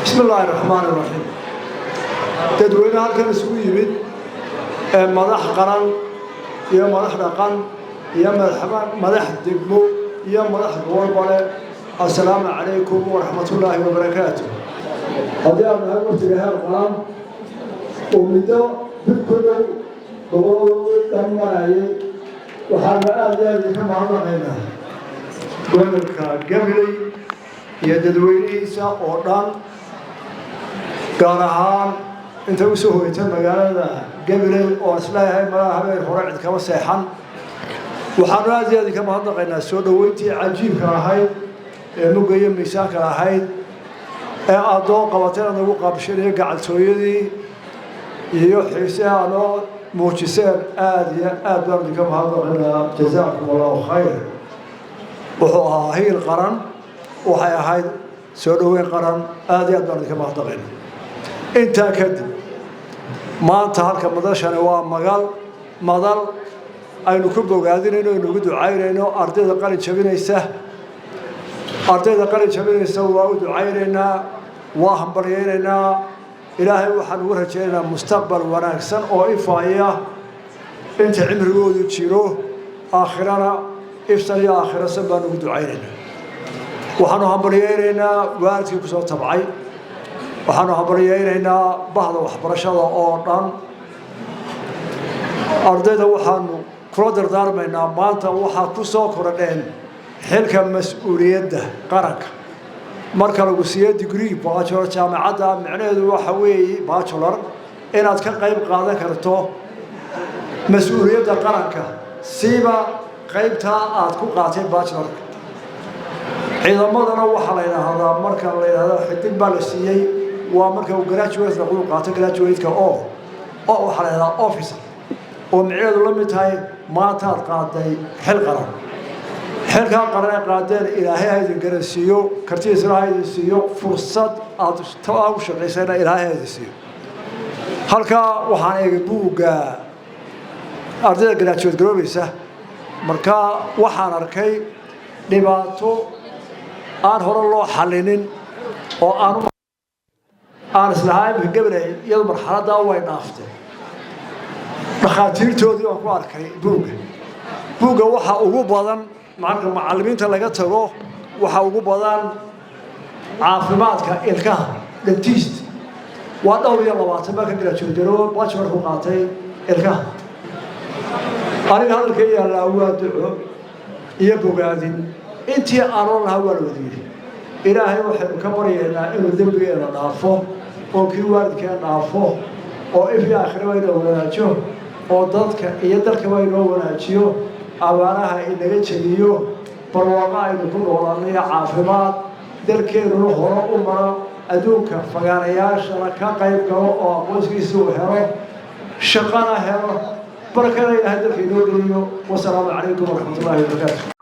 Bismi illaahi raxmaani raxiim. Dadweyne halkan isugu yimid ee madax qaran iyo madax dhaqan iyo madax degmo iyo madax gobolbale, assalaamu calaykum waraxmatullaahi wabarakaatu. Haddii aan nahay waftiga heer qaran oo muddo bil ku dhow gobolladooda dhan marayay, waxaana aada iyo aad idinka mahadnaqaynaa gobolka Gabiley iyo dadweynihiisa oo dhan, gaar ahaan inta usoo hoyta magaalada Gabiley oo isleeyahay malaha habeen hore cid kama seexan. Waxaanu aad iyo aad idinka mahadnaqaynaa soo dhoweyntii cajiibka ahayd ee mugga iyo miisaanka ahayd ee aada noo qabateen, aad nagu qaabisheen, iyo gacaltooyadii iyo xiiseha aad noo muujiseen. Aada iyo aad baan idinka mahadnaqaynaa. Jazaakum allahu khayr. Wuxuu ahaa hiil qaran, waxay ahayd soo dhoweyn qaran. Aada iyo aad baan idinka mahadnaqaynaa. Intaa kadib, maanta halka madashani waa magal madal aynu ku bogaadinayno, aynu ugu ducaynayno ardayda qalin jabinaysa. Ardayda qalin jabinaysa waa u ducaynaynaa, waa hambalyaynaynaa. Ilaahay waxaan ugu rajaynaynaa mustaqbal wanaagsan oo ifaaya inta cimrigoodu jiro, aakhirana ifsan iyo aakhirasan baan ugu ducaynaynaa. Waxaanu hambalyaynaynaa waalidkii kusoo tabcay. Waxaanu hambalyaynaynaa bahda waxbarashada oo dhan. Ardayda waxaanu kula dardaarmaynaa, maanta waxaa ku soo kordheen xilka mas-uuliyadda qaranka. Marka lagu siiyo degree bachelor jaamacadda, micnaheedu waxa weeye bachelor inaad ka qayb qaadan karto mas-uuliyadda qaranka, siiba qaybtaa aad ku qaatay bachelorka. Ciidamadana waxaa la yidhaahdaa, marka la yidhahdo xidig baa la siiyey, waa marka uu graduate noqdo, qaato graduate-ka oo waxaa la yidhahdaa officer, oo micnaheedu la mid tahay maantaad qaaday xil qaran. Xilkaa qaran ee qaadeen, Ilaahay ha idin garansiiyo, kartidiisana ha idin siiyo, fursad aad taa u shaqaysayna Ilaahay ha idin siiyo. Halkaa waxaan eegay buugga ardayda graduate garoobaysa. Marka waxaan arkay dhibaato aan hore loo xallinin oo aan islahaa imika Gabiley iyadu marxaladdaa way dhaaftay. Dhakhaatiirtoodii baan ku arkay buugga. Buugga waxaa ugu badan, marka macallimiinta laga tago, waxaa ugu badan caafimaadka ilkaha, dentist. Waa dhowr iyo 20 baa ka graduate garoo bachelor ku qaatay ilkaha. Aniga hadalka yaallaa waa duco iyo bogaadin. Intii aanoo lahaa waa la wada yidhi. Ilaahay waxaynu ka baryaynaa inuu dembigeena dhaafo oo kii waalidkeena dhaafo, oo if iyo aakhiraba inoo wanaajiyo, oo dadka iyo dalkaba inoo wanaajiyo, abaaraha inaga jebiyo, barwaaqo aynu ku noolaanayo, caafimaad, dalkeennuna hore u maro, adduunka fagaarayaashana ka qayb galo, oo aqoonsigiisa uu helo, shaqana helo, barakana Ilaahay dalka inoo geliyo. Wasalaamu calaykum waraxmatullahi wabarakaatu.